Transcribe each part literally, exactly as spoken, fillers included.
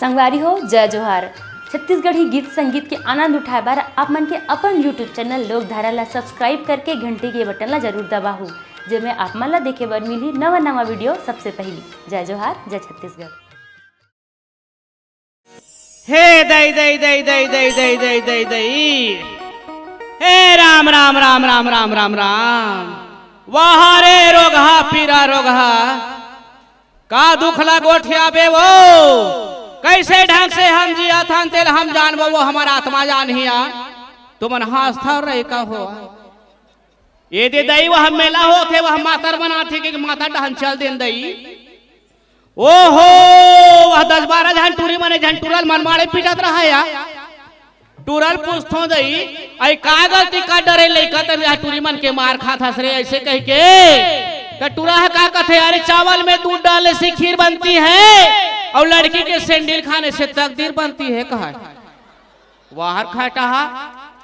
संगवारी हो, जय जोहार। छत्तीसगढ़ी गीत संगीत के आनंद उठाए बर आप मन के अपन YouTube चैनल लोकधारा ला सब्सक्राइब करके घंटी के बटन ला जरूर दबाहू, जेमे आप मन ला देखे बर मिलही नवा नवा वीडियो सबसे पहिली। जय जोहार, जय छत्तीसगढ़। हे दई, दई, दई, दई, दई, दई, दई, दई, दई। हे राम, राम, राम, राम, राम, राम, राम। वाह रे रोगहा, पीरा रोगहा। का दुख ला गोठियाबे वो? कैसे ढंग से हम जियाथन, तेला हम जानबो, वो हमर आत्मा जानही आ। तुमन हाँसथा रहे का हो? ये दे दई, वह मेला होथे, वह मातर बनाथे कि मातर डहन चल देन दई। ओहो, वह दस बारह झन टूरी मन, एक झन टूरा ल मनमाड़े पीटत रहा या। टूरा ल पूछथों दई, "अई का गलती कर डरे लइका, तब यह टूरी मन के मार खात हस रे?" ऐसे कह के। त टूरा ह का कथे, "अरे चावल में दूध डालने से खीर बनती है और लड़की के सैंडल खाने से तकदीर बनती है," कहा। वाहर खाटा हा,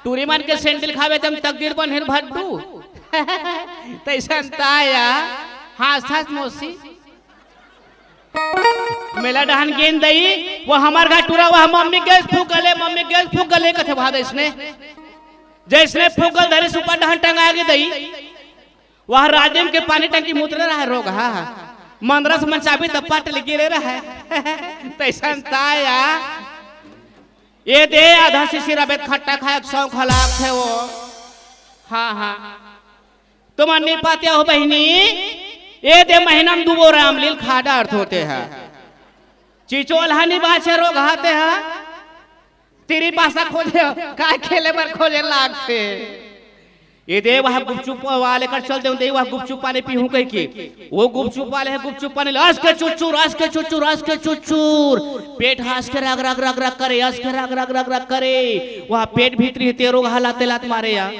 टूरी मन के सैंडल खावे तम तकदीर बनही भड्डू। तैसन ताया, हाँसथस मौसी। मेला डहन गेन दई, वो हमर घर टूरा, वह मम्मी गैस फूक गले, मम्मी गैस फूक गले, कथे भाद इसने। जैसने फूक गल धरे सुपर डहन टंगा गे दई। वह राजिम के पानी टंकी मुतरे रहा रोगहा। मंदरस मन चाबी त पट ले गिरे रहा। तैसन ताया। ये दे आधा शिशिर अबेत खट्टा खाए के शौक हलाक थे वो। हाँ, हाँ। तुमन नहीं पाते हो बहिनी? ये दे महीना में दू बोरा अमलील खा डारथों तेहा। चिचोल हनी बाछे रोगहा तेहा। तेरी पासा खोजे, काय खेले बर खोजे लागथे। ये दे वह गुपचुप वाले कर चल दे, दे वह गुपचुप पानी पीहूं कह के। वो गुपचुप वाले है, गुपचुप पानी ले, अस के चुचुर, अस के चुचुर, अस के चुचुर। पेट हंस के रग, रग, रग, रग करे, हंस के रग, रग, रग, रग करे। वह पेट भीतरी है, तेरो हलाते लात मारे या।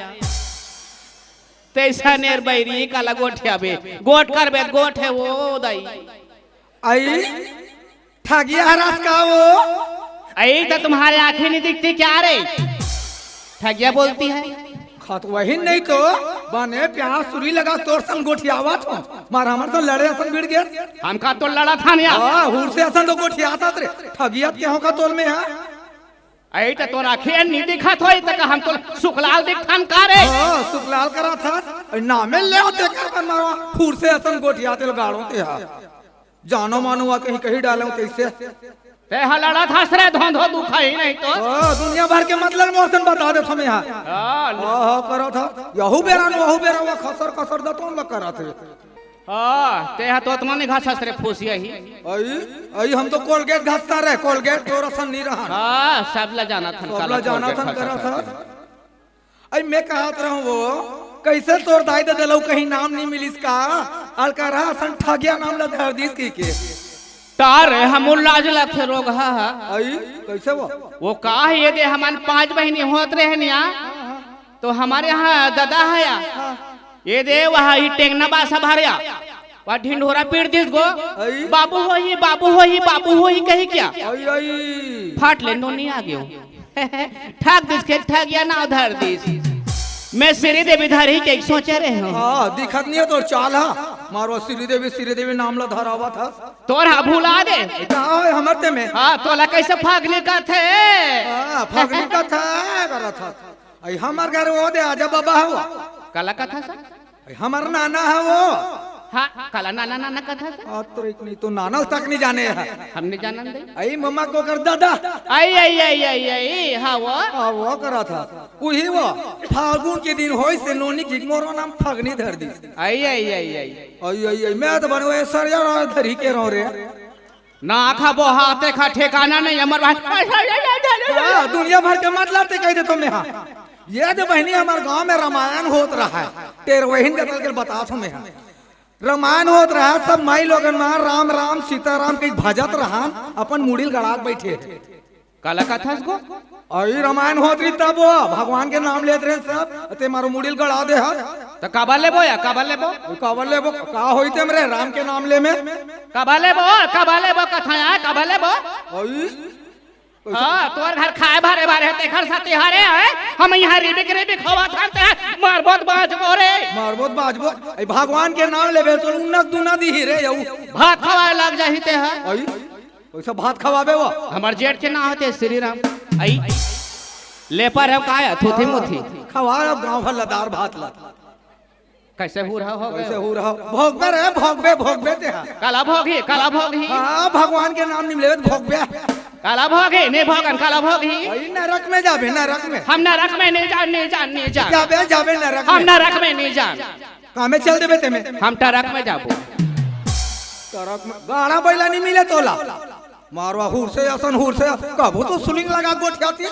तैसा नेर बैरी काला गोठियाबे, गोठ करबे, गोठ है वो दाई। आई, ठगिया हरास का वो? आई तो तुम्हारे आंखें नहीं दिखती क्या रे? ठगिया बोलती है। खत वही नहीं तो, बने प्यास सुरी लगा तोर संग गोठियावत हो। मार हमर संग लड़े असन भिड़ गए। हमका तो लड़ा था नहीं। हाँ, हुर से असन तो गोठियाता रे। ठगिया के हो का तोल में है? आई तो तोर आंखें नहीं दिखत होई त हम तो सुखलाल दिखथन का रे? हाँ, सुखलाल करा था। नामे ले होते कर बन मारवा। हुर से असन गोठियाते गाड़ो ते हा। जानो मानो वा कहीं, कहीं डाले कैसे? ते हा लड़ा था सरे धोंधो दुखा ही नहीं तो। ओ, दुनिया भर के मतलब मोर सन बता दे तुम्हें हा। हाँ, हाँ, हाँ, करा था। यहू बेरा न, वहू बेरा वा खसर खसर दतोन लग करा थे। हाँ, ते हा तो आत्मा नहीं घास सरे फूसिया ही। आई, आई हम तो कोलगेट घासता रहे, कोलगेट तोर असन नहीं रहा। हाँ, सब ला जाना थन, सब काला ला जाना कोलगेट थन घासा करा था। था। अई मैं कहत रहूं वो, कैसे तोर दाई ददा लऊ कहीं नाम नहीं मिलिस का? अलकरहा असन ठगिया नाम ला धर दिस कहि के। तारे हम लाज लगथे रोगहा। अई कैसे वो? वो का है ये दे हमन पांच बहिनी होत रहे निया। तो हमर यहाँ ददा है या। ये दे वह ही टेंगना बासा भर या। वह ढिंढोरा पीट दिस गो। अई। बाबू होही, बाबू होही, बाबू होही कही क्या? अई, अई। फाट ले नोनी आ गयो। ठग दिस के ठगिया नाव धर दिस। मैं श्रीदेवी धरही के सोचे रहे हूँ। हाँ, दिखत नहीं है तोर चाल हा। मारवा श्रीदेवी, श्रीदेवी नाम ला धरावा था। तोर हा भुला दे। का होय हमर ते में? हाँ, तोला कैसे फागली कथे? हाँ, फागली कथा करत हा। आई हमर घर वो दे आजा बाबा हवा। काला कथा सा? आई हमर नाना है वो। हाँ, काला नाना, नाना कथा सा? आ, तो एक नहीं तो नाना तक नहीं जाने है। हम नहीं जानन दे। आई मम्मा को कर दादा। आई, आई, आई, आई, आई, हाँ वो। हाँ, वो करा था। वही वो। फागुन के दिन होय से नोनी की मोरो नाम फगनी धर दी। आई, आई, आई, आई। आई, आई, आई, मैं तो बनवे सर यार धरी के रो रे। ना खाबो हाथे खा ठिकाना नहीं हमर भाई। हाँ, दुनिया भर के मतलब ते कह दे तो मैं हाँ। ये दे बहिनी हमर गांव में रामायण होत रहा है। तेरे वहिन के चल के बता थो मैं हाँ। रामायण होत रहा, सब माई लोगन मा राम राम सीताराम के भजत रहन, अपन मुड़ील गड़ात बैठे। काला कथस गो? अई रामायण होत रही तब वो भगवान के नाम लेत रहे सब, ते मारो मुड़ील गड़ा दे हा। त काबर लेबो या काबर लेबो? काबर लेबो? का होई तेम रे राम के नाम ले में? काबर लेबो? काबर लेबो कथा या काबर लेबो? अई हाँ, तोर घर खाए भारे भारे है, तेखर साथी हरे है। हम यहाँ रिबिक रिबिक होवत हन, ते मारबोत बाजबो रे। मारबोत बाजबो। ए भगवान के नाम लेबे तो उन्नत दुना दी रे यऊ। भात खवाए लग जाही ते है। अई वैसा भात खवाबे वो। हमर जेठ के नाम होथे श्री राम। आई लेपर हम काय थोथी मोथी। खवा अब गांव भर लदार भात ला। कैसे हुर हो गए? कैसे हुर हो? भोगबे रे, भोगबे, भोगबे ते हा। काला भोगी, काला भोगी। हाँ, भगवान के नाम नहीं लेवे त भोगबे। काला भोगी, नहीं भोगन, काला भोगी। वही नरक में जाबे, नरक में। हम नरक में नहीं जान, नहीं जान, नहीं जान। जाबे, जाबे नरक हम में। नरक में नहीं जान। कामे चल देबे ते में। हम ट्रक में जाबो। ट्रक में गाड़ा बैला नहीं मिले तोला। मारवा हुर से असन हुर से। कभू तो सुलिंग लगा गोठियाती।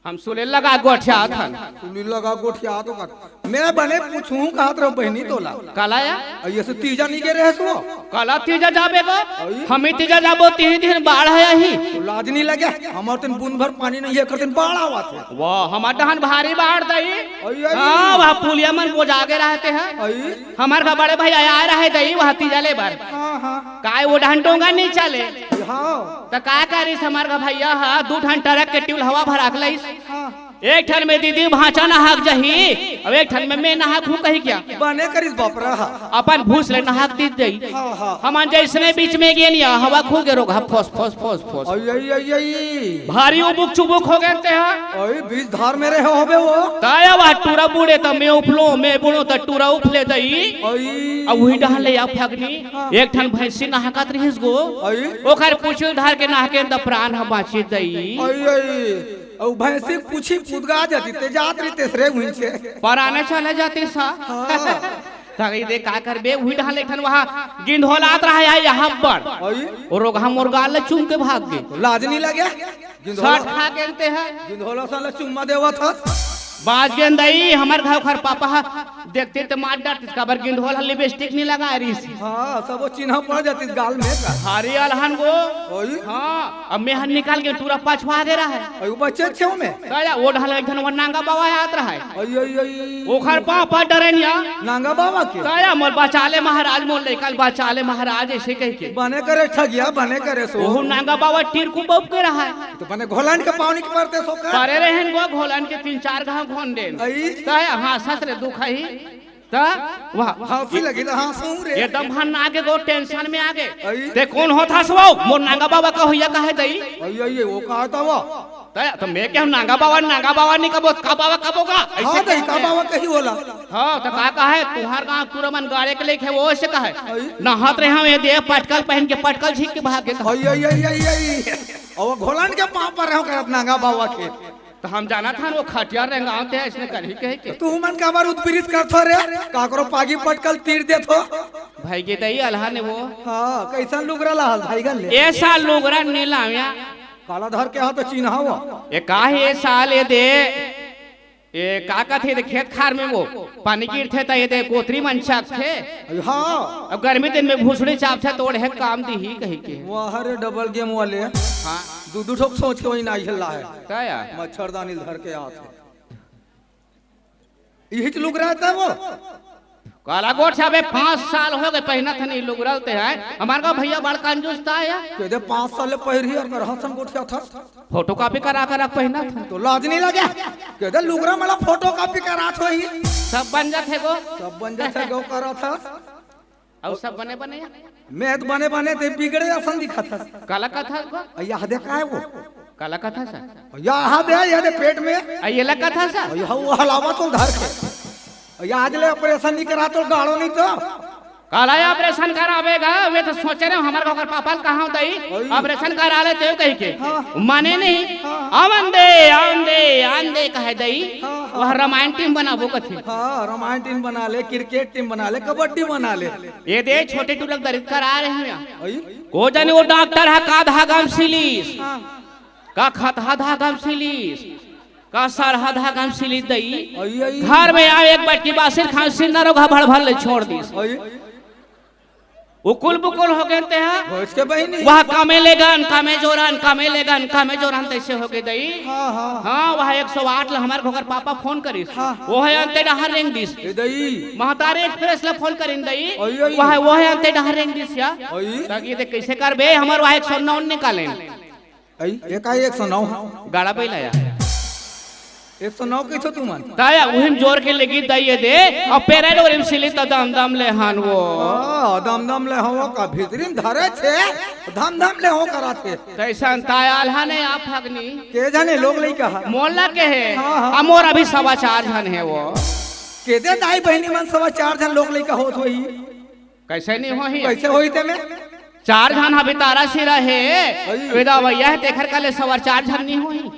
हम सुले लगा गोठियात हन। सुली लगा गोठिया तो कर। मैं बने पूछूं कहत रहो बहनी तोला। काला या? अइसे तीजा नहीं गे रहे सो। काला तीजा जाबे गो? अई। हम ही तीजा जाबो, तीन दिन बाढ़ है यही। तो लाज नहीं लगे? हमर तन बूंद भर पानी नहीं है, कर दिन बाढ़ आवत है। वाह, हमार डहन भारी बाढ़ दई। अई, अई। हाँ, वह पुलिया मन बोजा के रहते हैं। अई। हमार का बड़े भाई आया रहे दई, वह तीजा ले बर। हाँ, हाँ। काय वो डहन डोंगा नहीं चले? हाँ। त का करिस हमार का भैया हा, दू ठन ट्रक के ट्यूल हवा भराक लइस। हाँ। एक ठन में दीदी भांचा नहाक जही, अब एक ठन में मैं नहाक हूँ कही क्या? बने करिस बाप रे, हाँ। अपन भूस ले नहाक दीस जही। हाँ, हाँ। हमन जैसने बीच में गेन या, हवा खुल के रोग, हाँ, फोस, फोस, फोस, फोस। अई, अई, अई, अई। भारी उबुक चुबुक हो गए ते हा। अई, बीच धार मेरे होबे वो। ताया वा टूरा बूड़े त मैं उपलो, मैं बूड़ो त टूरा उपले दई। अई। अब वही डहन ले या फगनी, हाँ। एक ठन भैंसी नहाकत रहिस गो। अई। ओकर पूछिल धार के नहाके त प्राण ह बाँची दई। अई, अई। अउ भैंसी के पूछी पुदगा जाती, ते जात रही तेसरे घुंचे। पराने चले जाती सा। हाँ। तगई दे का करबे, उही डहन एक ठन वहाँ गिंधोलात रहा है यहाँ पर। अई। और रोगहा मोर गाल ले चूम के भाग गे। लाज नहीं लगे? गिंधोला। सट खा गेलते है। गिंधोला साला चुम्मा देवत हस। बाज गेन दई, हमर घर घर पापा हा देखते त मार डारतिस, काबर गिंधोल ह लिपस्टिक नहीं लगा रहिस। हाँ, सब वो चिन्हा पड़ जातिस गाल में का। हरी अलहन गो। ओई। हाँ, अब मेहन निकाल के टूरा पछवा दे रहा है। अई, वो बच्चे छेव में। काया, वो ढाल एक ठन वो नांगा बाबा आत रहा है। अई, अई, अई। ओखर पापा डरेन या। नांगा बाबा के? काया, मोर बचा ले महाराज, मोर लइका ल बचा ले महाराज, ऐसे कह के। बने करे ठगिया, बने करे सो। ओहू नांगा बाबा टीर को बब के रहा है। तो बने घोलन के पावनी के परते सो का? परे रहन गो घोलन के तीन चार घाव घोन देन। अई। काया, हाँ, ससरे दुख है। त वाह। हंसी लगी त हंसू रे। एकदम हन आगे गो टेंशन में आगे। अई। ते कौन होत हस वो? मोर नांगा बाबा का होइया कहे दई। अई, अई, वो कहा था वो। त, त मैं क्या नांगा बाबा, नांगा बाबा नहीं कबो, का बाबा कबो का? ऐसे हाँ, दई, कबो का का? बाबा कही होला। हाँ, त का कहे? तुहार गांव पूरा मन गाड़े के लेके वो ऐसे कहे। अई। नहात रहे हम ये दे पटकल पहन के, पटकल झीक के भाग के कहा। अई, अई, अई, अई, अई। और वो घोलन के पाँव पर रहो करत नांगा बाबा के। त हम जानत हन, वो खटिया रेंगावत हे, अइसने करही कहे के। तू मन काबर उत्प्रीत करथो रे? काकरो पागी पटकल तीर देथो। भाई के दई अलहा ने वो। हाँ, कैसन लुगरा लाहल भाई गन ले? ऐसा लुगरा ने लाव्या। काला धर के हा त चिन्हा वो। ये का हे ये साल ये दे? ये का कथे दे खेत खार में वो? पानी गिरथे त ये दे गोतरी मन चापथे। अरे हाँ। अब गर्मी दिन में भूसड़ी चापथे त ओढ़े काम दिही कही के। वाह रे डबल गेम वाले। हाँ। दू दू ठोक सोच के वही नाई हिला है। का या? मच्छरदानी धर के आत हे। यही तो लुगरा था वो। काला गोठ छाबे, पाँच साल हो गए पहिनत हन ई लुगरा ते हैं। हमार का भैया बड़ कंजूस था या। के दे पाँच साल ले पहिरी और कर हसन गोठिया था। फोटोकॉपी करा करा पहिनत हन। तो लाज नहीं लगे? के दे लुगरा मला फोटोकॉपी करा थो ही। सब बन जात हे गो। सब बन जात हे गो करा था। अउ सब बने बने या? मैं तो बने बने ते बिगड़े असन दिखत हस। काला कथा को? अ, यह दे का है वो? काला कथा सा? यह दे, यह दे पेट में। अ, ये ला कथा सा? अ, यह वो हलावा तो धर के। अ, यह आज ले ऑपरेशन नहीं करा तो गाड़ो नहीं तो। काला ये ऑपरेशन करावेगा, वे तो सोचे रहे हमारे को अगर पापा ल कहाँ दई, अई। ऑपरेशन करा लेते हो कही के। हाँ। माने नहीं, हाँ। आवन दे, आवन दे, आवन दे कहे दई, हाँ, हाँ। वह रामायण टीम बनाबो कथे। हाँ, रामायण टीम बना ले, क्रिकेट टीम बना ले, कबड्डी बना ले। ये दे छोटे टूरा ल दरित करा रहे हैं। अई? को जाने वो डॉक्टर ह का धागा म सिलिस, हाँ। का खतहा धागा म सिलिस, का सरहा धागा म सिलिस दई। अई, अई। घर में आए एक बटकी बासिर खान सिन्नर ओघा भड़ भड़ ले छोड़ दिस। अई। उकुल बुकुल हो गए ते ह। भोज के बहिनी। वह कामे लेगन, कामे जोरन, कामे लेगन, कामे जोरन तैसे हो गए दई। हाँ, हाँ। हाँ, वह एक सौ आठ ल हमार घोकर पापा फोन करिस। हाँ। वो है अंते डहर रेंग दिस। ए दई। महतारी एक्सप्रेस ल फोन करिन दई। अई, अई। वह, वो है अंते डहर रेंग दिस या। अई। ताकि ये दे कैसे करबे, हमार वह एक सौ नौ निकालेन। अई, एका एक सौ नौ। गाड़ा बैला या। एक सौ नौ कहिथो तुमन। ताया उहिम जोर के लेगी दइए दे, अउ पेरल ओरिम सिली त दम दम ले हन वो। हाँ, दम दम ले हो का भीतरी में धरे छे, धम धम ले हो करा थे। तैसन ताया आल्हा ने आप फगनी। के जाने लोग लइका हा। मोला के हे, हाँ, हाँ। अ मोर अभी सवा चार झन हे वो। के दे दाई बहिनी मन सवा चार झन लोग लइका होत होही। कैसे नहीं होही? कैसे होही ते में? चार झन हबे तारा सिरा हे, अई। वेदा भैया हे, तेखर काले सवा चार झन नहीं होही।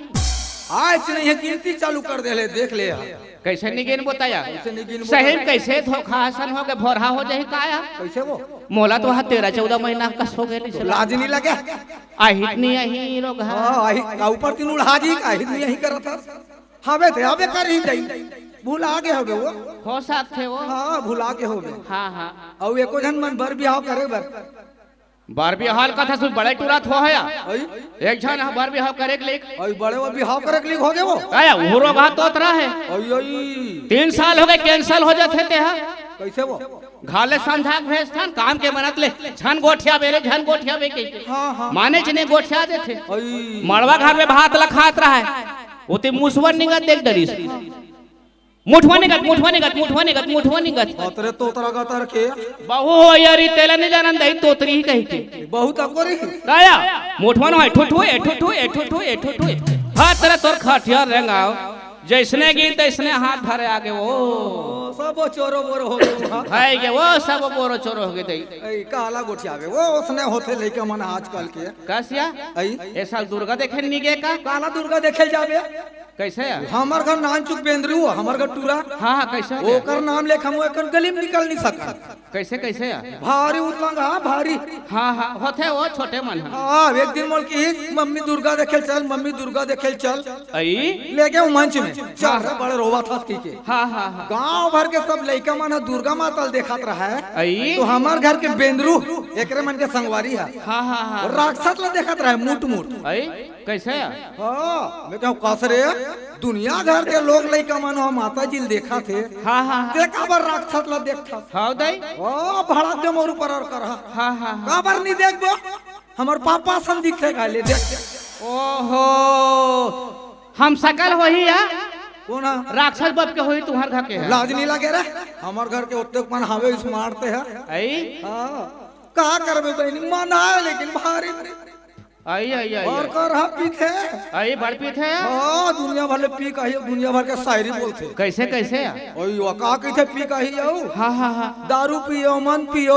आज नहीं है गिनती चालू कर दे ले, देख ले यार। कैसे नहीं गिनबो ताया? कैसे नहीं गिनबो सही ताया? में कैसे धोखा असन हो के भोरहा हो जाही काया? कैसे वो? मोला तो हा तेरह चौदह महीना कस हो गए नहीं लाज नहीं लगे? आहित नहीं आही रोग हा। हाँ, आही, का ऊपर तीन उड़हा जी, आहित नहीं आही करत हा। हवे थे, हवे कर ही दई। भुला गे होबे वो। हो सकथे वो। हाँ, भुला गे होबे। हाँ, हाँ। अउ एको झन मन बर बिहाव करे बर। बर बिहाव कथा सुन बड़े टूरा थो हया। अई? एक झन ह बर बिहाव करे के लिख। अई बड़े वो बिहाव करे के लिख हो गे वो। आया, उहरो गा तोतरा हे। अई, अई। तीन साल हो गए, cancel हो जाथे ते हा। कैसे वो? घाले समझा के भेजथन, काम के मनत ले, झन गोठिया बे रे, झन गोठिया बे के। हाँ, हाँ। माने जिने गोठिया देथे। अई। मड़वा घर में भात ल खात रहा है, ओती मुसवा निंगत देख डरिस। मुठवा निंगत, मुठवा निंगत, मुठवा निंगत, मुठवा निंगत। अतरे तोतरा गतर के। बहू हो यारी, तेला नहीं जानन दई, तोतरी ही कही के। बहू तको रही। काया, मुठवा न होय, ठुठुए, ठुठुए, ठुठुए, ठुठुए। हाथ तेरा तोर खटिया रेंगाव। जैसने गिन तैसने हाथ धरे आगे वो। ओ, सब चोरो बोरो हो गए वहाँ। है के वो सब बोरो चोरो हो गए दई। ए, काला गोठियावे, वो उसने होथे लइका मन आजकल के। कसिया? आई? ए साल दुर्गा देखे नहीं गे का? काला दुर्गा देखे जावे। कैसे है? हमर घर नानचुक बेंदरू, हमर घर टूरा। हाँ, हाँ, कैसे हो गया? ओकर नाम लेके हम एकर गली में निकल नहीं सकत। कैसे, कैसे है? भारी उतलंग, हाँ, भारी। हाँ, हाँ, होथे वो छोटे मन है। हाँ, एक दिन मोल की, "मम्मी दुर्गा देखे चल, मम्मी दुर्गा देखे चल।" आई? ले गए वो मंच में। चल हाँ, रे, हाँ। बड़े रोवा था की के। हाँ, हाँ, हाँ। गांव भर के सब लइका मन ह दुर्गा माता ल देखत रहा है। आई? तो हमार घर के बेंदरू, एकरे मन के संगवारी है। हाँ, हाँ, हाँ। और राक्षस ल देखत रहा है, मुट मुट। आई? कैसे? हाँ, मैं कहूँ, "कस रे, दुनिया घर के लोग लइका मन ह माता जी ल देखत हे। हाँ, हाँ, हाँ। ते काबर राक्षस ल देखत?" हाँ, दई। ओ, भड़क दे मोर ऊपर और कर। हाँ, हाँ, हाँ। काबर नहीं देखबो? हमर पापा सन दिखथे का ले देख। ओहो, हम सकल होही या? कोन हा? राक्षस बब के होही तुहर घर के है। लाज नहीं लगे रे, हमर घर के ओतेक मन हावे, इस मारते हैं। आई? हाँ, का करबे बहनी, मन आए लेकिन भारी। आई, आई, आई, और आई। कर हा पीथे। आई, बड़ पीथे। हाँ, दुनिया भर ले पी कही, दुनिया भर के शायरी बोलथे। कैसे, कैसे? ओई, वो का कहिथे पी कही जाऊ? हाँ, हाँ, हाँ। दारू पियो, मन पियो।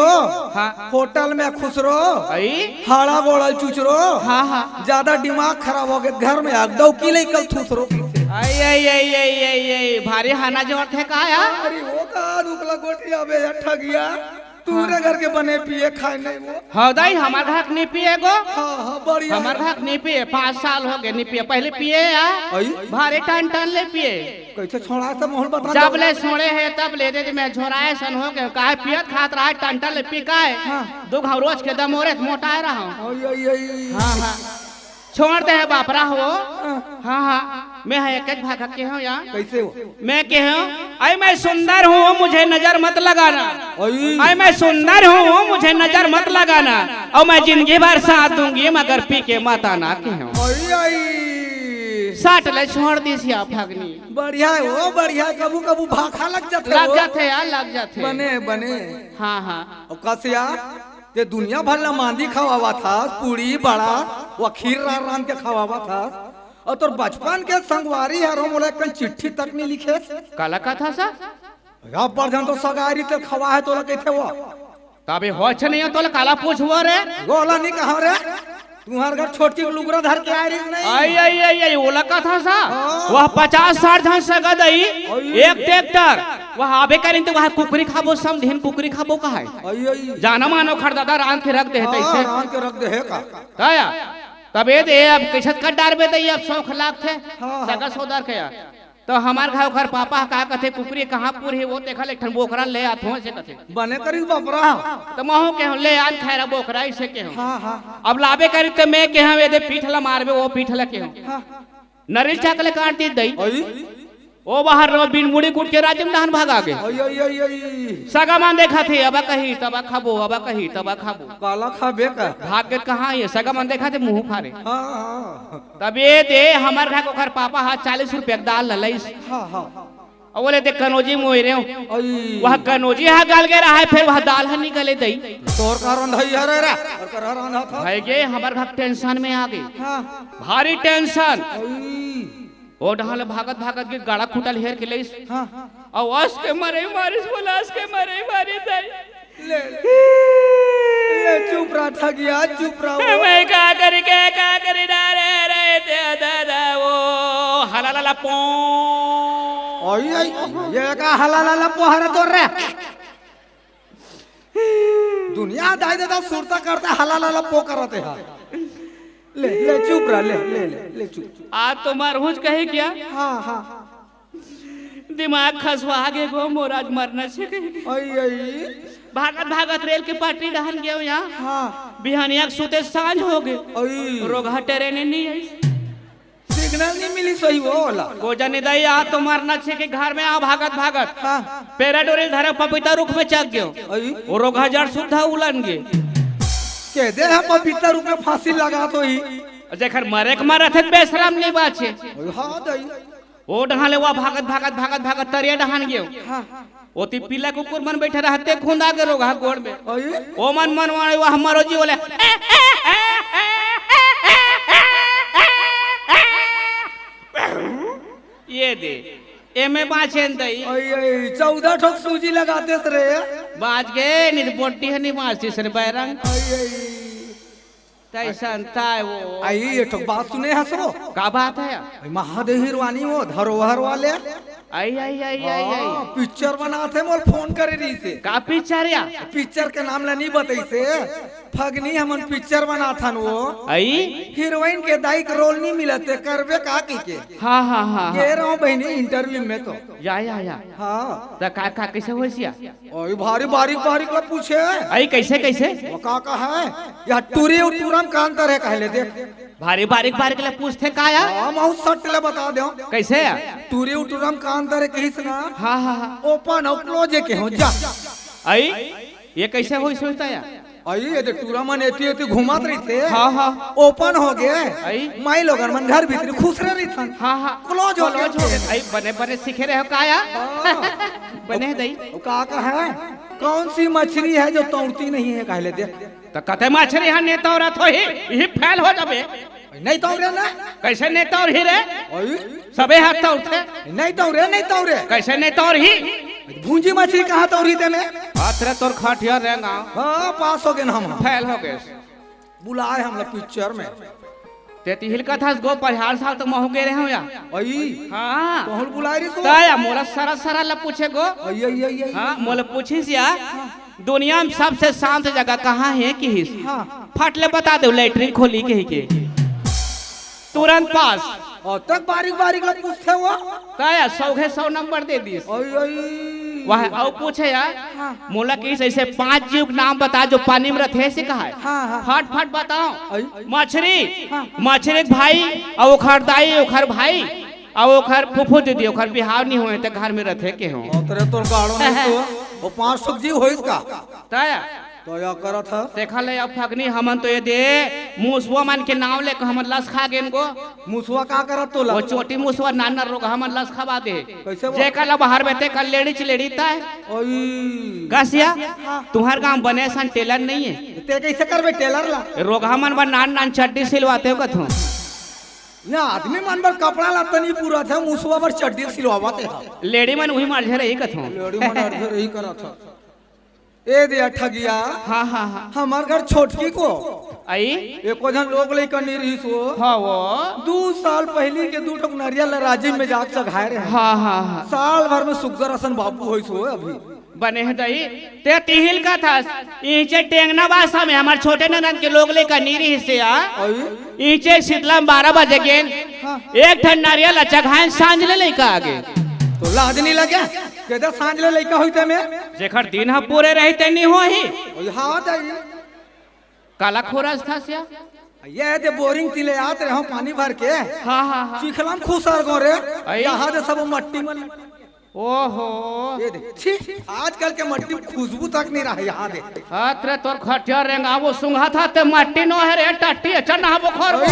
हाँ। होटल में खुसरो। आई? हाड़ा गोड़ल चुचरो। हाँ, हाँ। ज्यादा दिमाग खराब हो गए, घर में आग दौकी ले कल थुसरो। आई, आई, आई, आई, आई, आई, भारी हाना जोर थे का यार? अरे वो का दुखला गोटी अबे यार ठगिया। तू हाँ। रे घर के बने पिए खाए नहीं वो। हाँ दाई, हमार घर के नहीं पिए गो। हाँ, हाँ, बढ़िया। हमार घर के नहीं पिए, पाँच साल हो गए नहीं पिए। पहले पिए या आई? भारी टन टन ले पिए। कैसे छोड़ा सब माहौल बता जब दो। ले छोड़े है तब ले दे दे, मैं झोराए सन हो गए। काहे पियत खात रहा है टन टन ले पी काहे? हाँ। दो घाव रोज के दम ओरे मोटाए रहा हूँ। आई, आई, आई। हाँ, हाँ। छोड़ दे है बापरा हो। हाँ। हाँ, हाँ। मैं है एक एक भाग के हूँ यार। कैसे हो? मैं के हूँ, "ऐ मैं सुंदर हूँ, मुझे नजर मत लगाना। ओई। ऐ मैं सुंदर हूँ, मुझे नजर मत लगाना। और मैं जिंदगी भर साथ दूंगी, मगर पी के मत आना," के हूँ। ओई, ओई। साट ले छोड़ दी सिया फगनी। बढ़िया है वो, बढ़िया है। कबू कबू भाखा लग जाते लग हो। जाते यार, लग जाते। बने, बने। हाँ, हाँ। और कसिया, ते दुनिया भर ला मांदी खवावा था, पूड़ी, बड़ा, वो खीर रा-, रांध के खवावा था। और तोर बचपन के संगवारी हर मोला एक चिट्ठी तक नहीं लिखे। काला कथा सा? अब बढ़ जान तो सगारी ते खवा है तोला कहते वो। तबे होछ नहीं है तोला काला पूछबो रे? गोला नहीं कहा रे। तुम्हार घर छोटकी के लुगरा धर के आए रही नहीं? आई, आई, आई, आई, ओला कथा सा? हाँ। वह पचास साठ झन सगा दई, आई। एक ट्रैक्टर, वह आबे करिन तो वह कुकरी खाबो, समधिन कुकरी खाबो कहाय। आई, आई। जाना मानो खरदादा रांध के रख दे है हाँ, तैसे। रांध के रख दे है का? ताया, तबे दे अब कैसे कर डारबे दई अब शौक लाग थे। हाँ, हाँ। सगा सौदार के यार। तो हमार घर ओखर पापा ह का कथे, "कुकरी कहाँ पूर हे, वो देखा ले, एक ठन बोकरा ले आत हो," ऐसे कथे। बने करिस बपरा। तो महू के हो, "ले आन खैरा बोकरा," ऐसे के हो। हाँ, हाँ। अब लाबे करी तो मैं के हम, "एदे पीठ ला मारबे," वो पीठ ला के हो। हाँ। नरिल चाकले काट दी दई। अई? ओ बाहर रो बिन मुड़ी कूट के राजिम डहन भागा गे। अई, अई, अई, अई। सगा मन देखत हे, अब कही, तब खाबो, अब कही, तब खाबो। काला खाबे का? भाग के कहाँ ये? सगा मन देखत हे, मुँह फारे। हाँ, हाँ। तब ये दे, हमर घर के ओखर पापा हा चालीस रुपया के दाल ललइस। हाँ, हाँ। अउ बोले, "ते कनोजी मोय रे।" अई। वह कनोजी हा गल गे रहा है, फिर वह दाल हा निकले दई। तोर का रंधई हरे रे? तोर का रंधा था? है गे, हमर घर tension में आ गे। हाँ। भारी tension। अई। ओ डहन ले भागत भागत गे, गाड़ा खूटा ल हेर के लइस। हाँ। अउ अस के मरई मारिस, बोला, "अस के मरई मारिस दाई।" ले, ले, चुप रहा ठगिया, चुप रहा वो। मैं का करी, के का करी, डा रे रे, दे दादा, वो हलालाला पो। अई, अई, ये का हलालाला पो हरे तोर रे? दुनिया दाई ददा सुरता करता हलालाला पो करत हे। ले, ले, चुप रहा, ले, ले, ले, ले, चुप। आज तो मरहूँच कहे क्या? हाँ, हाँ। दिमाग खसवा गे गो मोर, आज मरना छे कहे। अई, अई। भागत भागत रेल के पटरी डहन गेंव या। हाँ। बिहनिया के सुते सांझ हो गे। अई। रोगहा ट्रेन नइ आई। Signal नइ मिलिस होही वो ओला। को जनी दई, आ तो मरना छे के घर में आ भागत भागत। हाँ। पेरा डोरी धरे पपीता रुख में चघ गेंव। अई। वो रोगहा जड़ सुद्धा उलन गे। के दे हा पपीता रुख में फांसी लगात होही। जेखर मरे के मरत हे, बेसरम नइ बाचे। अई, हाँ दई। ओ डहन ले वा भागत, भागत, भागत, भागत तरिया डहन गेंव। हाँ। ओती पीला कुकुर मन बइठे रहते, खुंदा के रोगहा गोड़ में। अई? ओ मन मन वाले वा हमरो जी बोले। ये दे, एमे बाँचेन दई। अई, अई, चौदह ठोक सूजी लगातेस रे। बाँच गे, नइ तो बोटी ह नइ बाँचतिस रे बैरंग। अई, अई। तइसन ताय वो। अई, ये ठोक बात सुने हस वो? का बात हे? अई, महादेव हिरवानी वो, धरोहर वाले। अई, अई, अई, अई, अई। हाँ, picture बनात हे, मोला phone करे रहिसे। का picture या? Picture के नाम ला नइ बतइसे। फगनी हमन picture बनाथन वो। अई? Heroine के दाई के role नइ मिलत हे, करबे का कहिके। हाँ, हाँ, हाँ, हाँ। गे रहंव बहिनी interview में तो। या, या, या। हाँ। त का, का, कइसे होइस या? अई भारी बारीक बारीक ला पूछे। अई कइसे, कइसे? वो का कहा है? या टूरी अउ टूरा म का अंतर हे कहे ले देख। भारी बारीक बारीक ला पूछथे का या? हाँ, महूँ सट ले बता देंव। कइसे या? टूरी अउ टूरा म का अंतर हे कहिस ना? हाँ, हाँ, हाँ। Open अउ close के हो जा। अई? ये कइसे होइस होही त या? अई, ये दे टूरा मन एती एती घूमत रहिथे। हाँ, हाँ। Open हो गे। अई। माईलोगन मन घर भीतरी खुसरे रहिथन। हाँ, हाँ। Close हो गे। Close हो गे। अई, बने, बने सीखे रहे हो का या? हाँ। बने हे दई। वो का कहा है? कौन सी मछली है जो तौरती नहीं है, कहे ले देख। त कते मछरी ह नइ तौरत होही, इही fail हो जाबे। नइ तौरे ना। कइसे नइ तौरही रे? अई? सबे ह तौरथे। नइ तौरे, नइ तौरे। कइसे नइ तौरही? भूंजी मछरी कहाँ तौरही तेने? हाथ रे तोर खटिया रे ना। हाँ, पास हो गेन हम। Fail हो गेस। बुलाए हमला picture में। ते तिही ल कथस गो, पचहार साल तक महूँ गे रहेंव या। अई। हाँ। तोहूँ ल बुलाए रहिस वो? त या मोला सरा सरा ला पूछे गो। अई, अई, अई, अई। हाँ, मोला पूछिस या। दुनिया में सबसे शांत जगह कहाँ हे किहिस? हाँ। फट ले बता देंव, latrine खोली कहिके। तुरंत पास। अतक बारीक बारीक ला पूछथे वो? त या सौ के सौ number दे दिस। अई, अई। वह अउ पूछे या, हाँ। मोला किहिस अइसे पांच जीव के नाम बता जो पानी में रथे, अइसे कहा हे। हाँ, हाँ। फट फट बताओ। अई। मछरी, हाँ। मछरी के भाई, अउ ओखर दाई, ओखर भाई, अउ ओखर फूफू दीदी, ओखर बिहाव नइ होय त घर में रथे के हो। अतरे तोर गाड़ो नइ तो, वो पांच सौ जीव होइस का? त या। त या करत ह। देखा ले अब फगनी, हमन तो ये दे, मुसवा मन के नाम लेके हमन लस खा गेन गो। मुसवा का करत तोला? वो चोटी मुसवा नान नान रोगहा मन लस खवा दे। कइसे वो? जेकर ला बाहर में ते कर लेड़ी च लेड़ी ताय। ओई। कस या, हाँ। तुंहर गांव बने असन tailor नइ हे। ते कइसे करबे tailor ला? रोगहा मन बर नान नान चड्डी सिलवातेंव कथों। या आदमी मन बर कपड़ा लत्ता नइ पूरत हे, मुसवा बर चड्डी सिलवावत हे। लेड़ी मन उही मारझे रही कथों। लेड़ी मन अर्धे रही करत हे। ए दे ठगिया। हाँ, हाँ, हाँ। हमर घर छोटकी को। अई? एको झन लोग लइका नइ रहिस वो। हाँ वो। दू साल पहिली के दू ठोक नरियल ला राजिम में जाके चघाए रहे। हाँ, हाँ, हाँ। साल भर में सुग्घर असन बाबू होइस वो अभी। बने हे दई, ते तिही ल कथस, इहिंचे टेंगना बासा में हमर छोटे ननद के लोग लइका नइ रहिस या। अई? इहिंचे शीतला में बारह बजे गेन, हाँ। एक ठन नरियल ला चघाएन, सांझ ले लइका आ गे। त लाज नइ लगे? के दे सांझ ले लइका होही तेमे? जेखर दिन ह पूरे रही ते नइ होही। ओई हाँ दई। काला खोरस थस या? ये दे बोरिंग तिले आत रहे हो पानी भर के। हाँ हाँ हाँ। चिखला म खुसर गो रे। आई। यहाँ दे सब मट्टी मन। ओहो। ये दे, छी, आजकल के मट्टी में खुशबू तक नहीं रहा यहाँ दे। हाथ रे तोर खटिया रेंगाबो सुंघा था ते मट्टी नो है रे टट्टी है चन्ना बोखर वो।